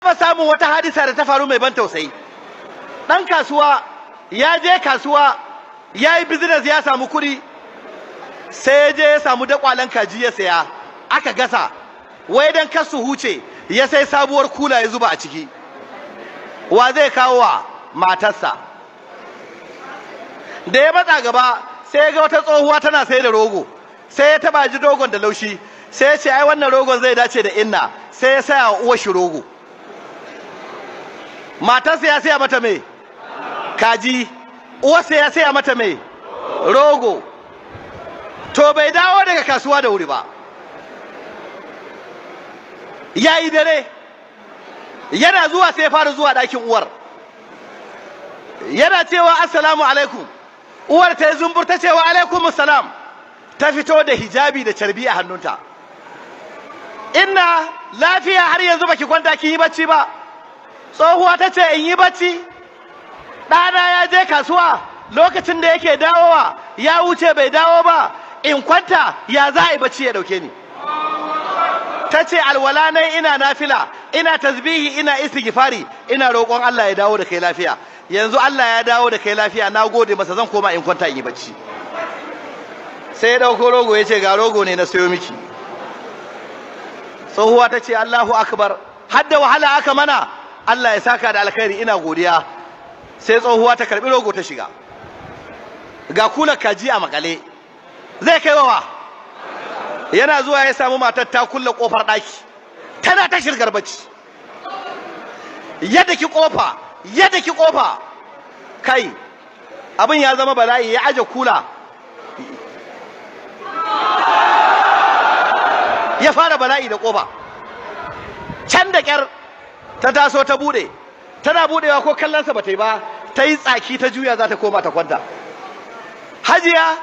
Taɓa samun wata hadisa da ta faru mai ban tausayi. Ɗan kasuwa ya je kasuwa, ya yi business, ya samu kuɗi, sai ya je ya samu dakwalen kaji ya saya, aka gasa. Wai dan kar su huce, ya sai sabuwar kula ya zuba a ciki. Wa zai kawo wa matarsa? Da ya matsa gaba, sai ya ga wata tsohuwa tana sai da rogo. Sai ya taba ji rogon da laushi, sai ya ce, "Ai wannan rogon zai dace da inna." Sai ya saya wa uwar shi rogo. Matarsa ya saya mata mai kaji, uwarsa ya saya mata mai rogo. To, bai dawo daga kasuwa da wuri ba, ya yi dare. Yana zuwa, sai ya fara zuwa ɗakin uwar, yana cewa, "Assalamu alaikum." Uwar ta yi zumbur ta cewa, "Alaikum salam." Ta fito da hijabi da carbi a hannunta. "Inna, lafiya? Har yanzu baki kwanta kin yi bacci ba?" Tsohuwa ta ce, "In yi bacci? Ɗana ya je kasuwa, lokacin da yake dawowa ya wuce, bai dawo ba. In kwanta, ya za a yi bacci ya ɗauke ni?" Ta ce, "Alwala nan, ina nafila, ina tasbihi, ina istighfari, ina roƙon Allah ya dawo da kai lafiya. Yanzu Allah ya dawo da kai lafiya, na gode masa, zan koma in kwanta in yi bacci." Sai ya ɗauko rogo, ya ce, "Ga rogo ne na sayo miki." Tsohuwa ta ce, "Allahu akbar, hadda wahala aka mana. Allah ya saka da alkhairi, ina godiya." Sai tsohuwa ta karbi rogo ta shiga. Ga kula kaji a makale, zai kai wa. Yana zuwa ya samu matar ta kulle kofar daki, tana ta shirgar bacci. Yadda ki kofa, yadda ki kofa, kai, abin ya zama bala'i. Ya aje kula, ya fara bala'i da kofa. Can da kyar ta taso ta bude. Tana budewa, ko kallonsa ba ta yi ba, ta yi tsaki, ta juya za ta koma ta kwanta. "Hajiya,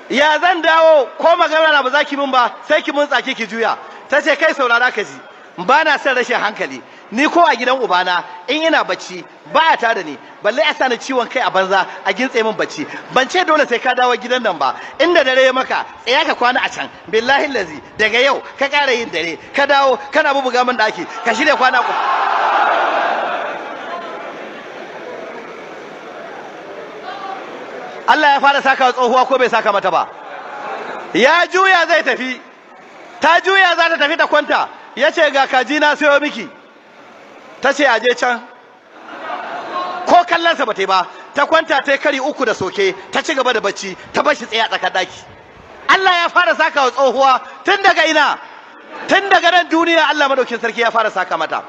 ya zan dawo, ko magana na ba za ki min ba, sai ki mun tsaki ki juya?" Ta ce, "Kai, saurara ka ji, ba na son rashin hankali. Ni ko a gidan ubana in ina bacci ba a tada ni, balle a sani ciwon kai a banza a gintse min bacci. Ban ce dole sai ka dawo gidan nan ba. Inda dare ya maka, tsaya ka kwana a can. Billahi lazi, daga yau ka ƙara yin dare ka dawo kana bubuga min ɗaki, ka shirya kwana ku." Allah ya fara saka tsohuwa ko bai saka mata ba? Ya juya zai tafi, ta juya za ta tafi ta kwanta. Ya ce, "Ga kaji na sayo miki." Ta ce, "Aje can." Ko kallonsa ba ta yi ba, ta kwanta, ta yi kari uku da soke, ta ci gaba da bacci, ta bar shi tsaye a tsakar daki. Allah ya fara saka wa tsohuwa tun daga ina? Tun daga nan duniya. Allah madaukin sarki ya fara saka mata.